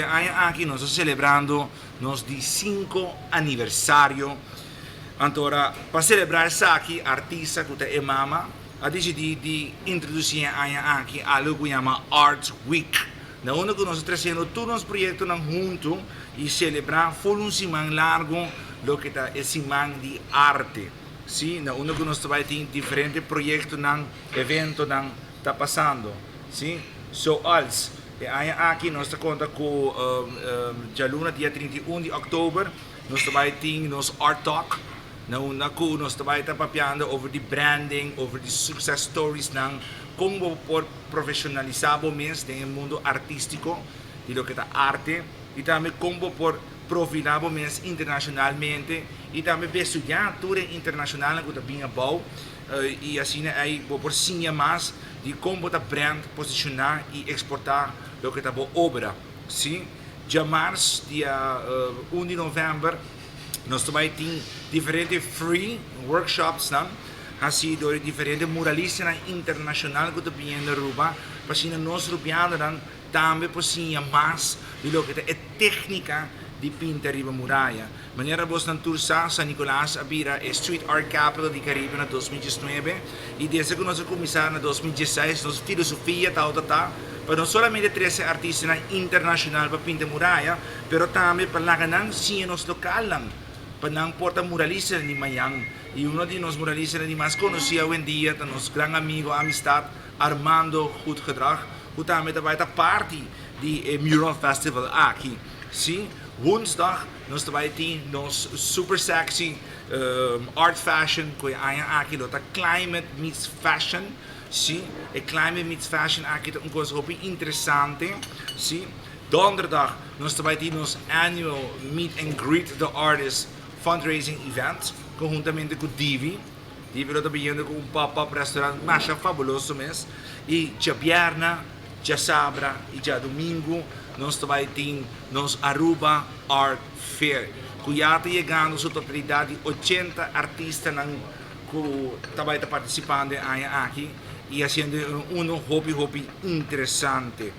Aña aki nos ta celebrando nos di 5 aniversario. Anto, pa celebra esaki, Artisa, cu e mama, a dicidi di introduci aña aki algo cu yama Art Week. Na unda cu nos ta treciendo tur e proyectonan hunto y celebra full un siman largo loke ta e siman di arte. Si, na unda cu nos bay tin diferente proyectonan, eventonan ta pasando. Si, so als e aña aki nos ta conta cu dialuna, dia 31 di october, nos bay tin nos Art Talk, na unda cu nos bay ta papiando over di branding, over di success stories nan, con por profesionalisa bo mes den mundo artistico, di loke ta arte, y tambe con por profila bo mes internacionalmente, y tambe studia tur internacional cu ta bin abou, y asina ey bo por siña mas di con ta brand, posiciona y exporta loke ta bo obra. Si, diamars, dia 1 di november, nos tambe tin diferente free workshops, no? Asina, di diferente muralistanan internacional cu ta bin na Aruba, pa asina nos Rubianonan tambe por siña mas di loke ta e tecnica di pinta riba muraya. Manera boso tur sa, San Nicolas a bira e Street Art Capital di Caribe na 2019 y desde cu nos a cuminsa na 2016, nos filosofia ta ta pa no solamente trece artistanan internacional pa pinta muraya, pero tambe pa laga nan siña nos local, pa nan por ta muralista di mañan. Y un di nos muralistanan di mas conoci awendia ta nos gran amigo, amistad, Armando Goedgedrag, cu tambe bay ta parti di Mural Festival aki. Si, woensdag nos tambe tin nos super sexy art fashion, cu aki ta Climate Meets Fashion. Si, e Climate Meets Fashion aki ta un cos hopi interesante. Si, donderdag nos tambe tin nos annual Meet and Greet the Artist fundraising event, conhuntamente cu Divi. Divi ta biniendo cu un pop-up restaurant mas fabuloso mes. Y diabierna, diasabra y diadomingo, nos tambe tin nos Aruba Art Fair, cu ya ta yegando su totalidad di 80 artistanan cu tambe ta participando aki y haciendo un hopi hopi interesante.